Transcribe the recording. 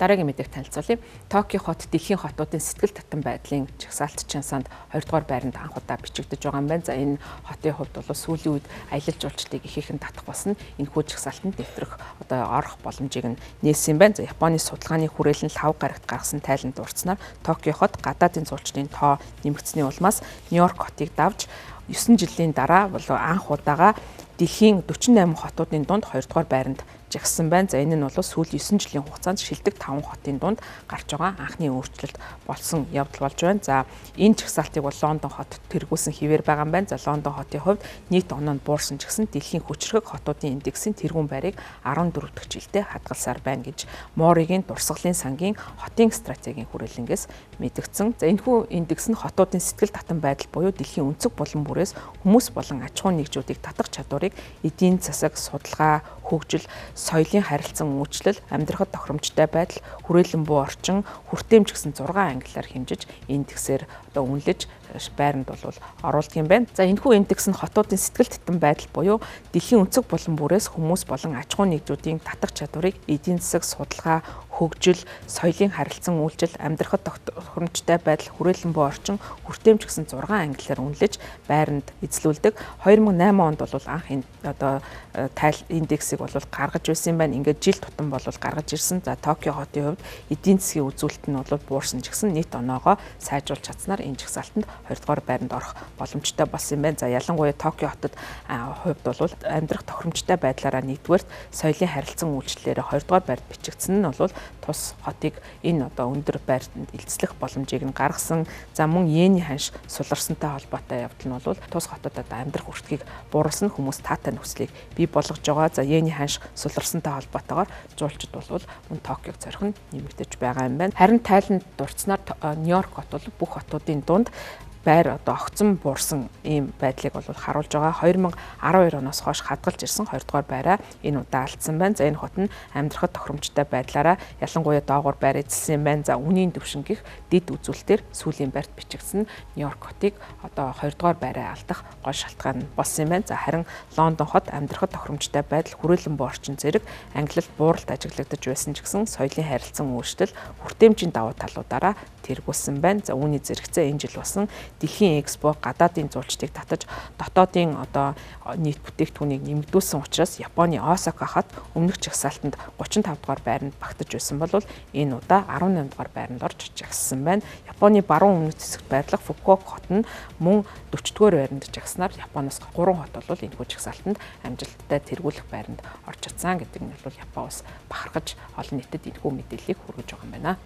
Дараагийн мэдээг танилцуулъя. Токио хот дэлхийн хотуудын сэтгэл татан байдлын жагсаалтчин санд 2 дугаар байранд анх удаа бичигдэж байгаа юм байна. За, энэ хотын хувьд бол сүүлийн үед аялал жуулчлалыг ихээхэн татах болсон энэхүү жагсаалтанд нэвтрэх одоо орох боломжийг нь нээсэн юм байна. За, Японы судалгааны хүрээлэн лав гарагт гаргасан тайланд дурдсанаар Токио хот гадаадын зуулчдын тоо нэмэгдсэний улмаас Нью-Йорк хотыг давж 9 жилийн дараа болоо анх удаага дэлхийн 48 хотуудын дунд 2 дугаар байранд жагссан байна. За, энэ нь бол сүүлийн 9 жилийн хугацаанд шилдэг 5 хотын дунд гарч байгаа анхны өөрчлөлт болсон явдал болж байна. За, энэ жагсаалтыг бол Лондон хот тэргүүлсэн хэвээр байгаа юм байна. За, Лондон хотын хувьд нийт оноо нь буурсан ч гэсэн дэлхийн хүчрхэг хотуудын индексийн тэргүүн байрыг 14 дахь жилдээ хадгалсаар байна гэж Моригийн дурсгалын сангийн хотын стратегийн хүрээлэнгээс мэдгдсэн. За, энэхүү индекс нь хотуудын сэтгэл татан байдал буюу дэлхийн өнцөг булан бүрээс хүмүүс болон аж ахуйн нэгжүүдийг татах чадварыг эдийн засаг, судалгаа, хөгжил, соёлын харилцан үйлчлэл, амьдрахад тохиромжтой байдал, хүрээлэн буй орчин, хүртээмж гэсэн 6 ангиллаар хэмжиж индексээр одоо үнэлж байранд бол оруулдаг юм байна. За, энэхүү индекс нь хотуудын сэтгэл татан байдал буюу дэлхийн өнцөг булан бүрээс хүмүүс болон аж ахуйн нэгжүүдийн татах чадварыг эдийн засаг, судалгаа, хөгжил, соёлын харилцан үйлчлэл, амьдрахад тохиромжтой байдал, хүрээлэн буй орчин, хүртээмж гэсэн 6 ангиллаар үнэлж байранд эзлүүлдэг. 2008 онд бол анх энэ одоо тайл индексийг бол гаргаж байсан юм байна. Ингээд жил тутам бол гаргаж ирсэн. За, Токио хотын хувьд эдийн засгийн үзүүлэлт нь бол буурсан ч гэсэн нийт оноогоо сайжруулж чадсанаар энэ жагсаалтанд 2 дугаар байранд орох боломжтой болсон юм байна. За, ялангуяа Токио хотод хувьд бол амьдрах тохиромжтой байдлаараа нэгдүгээрт, соёлын харилцан үйлчлэлээр 2 дугаар байранд бичигдсэн нь бол тус хотыг энэ одоо өндөр байранд элзлэх боломжийг нь гаргасан. За, мөн йений ханш суларсантай холбоотой явдал нь бол тус хотод одоо амьдрах өртгийг бууруулсан, хүмүүс таатай нөхцөлийг бий болгож байгаа. За, йений ханш суларсантай холбоотойгоор жуулчид бол мөн Токиог зорих нь нэмэгдэж байгаа юм байна. Харин тайланд дурдсанаар Нью-Йорк хот бол бүх хотуудын дунд байр одоо огцон буурсан ийм байдлыг бол харуулж байгаа. 2012 оноос хойш хадгалж ирсэн 2 дугаар байраа энэ удаа алдсан байна. За, энэ хот нь амьдрахад тохиромжтой байдлаараа ялангуяа доогуур байр эзэлсэн юм байна. За, үнийн түвшин гих дэд үзүүлэлтээр сүүлийн байрт бичигдсэн Нью-Йорк хотыг одоо 2 дугаар байраа алдах гол шалтгаан болсон юм байна. За, харин Лондон хот амьдрахад тохиромжтой байдал, хүрээлэн буй орчин зэрэг ангилалд бууралт ажиглагдаж байсан ч гэсэн соёлын харилцан үйлчлэл, хүртээмжийн давуу талуудаараа тэргүүлсэн байна. За, үүний зэрэгцээ энэ жил болсон дэлхийн экспо гадаадын зуулчдыг татаж дотоодын одоо нийт бүтээгдэхүүнийг нэмэгдүүлсэн учраас Японы Осака хот өмнөх жагсаалтанд 35 дугаар байранд багтаж байсан бол энэ удаа 18 дугаар байранд орж жагссан байна. Японы баруун өмнөд хэсэгт байрлах Фукуока хот нь мөн 40 дугаар байранд жагснаар Японоос 3 хот бол энэхүү жагсаалтанд амжилттай тэргүүлэх байранд орж чадсан гэдэг нь бол Япон улс бахархаж олон нийтэд энэхүү мэдээллийг хүргэж байгаа юм байна.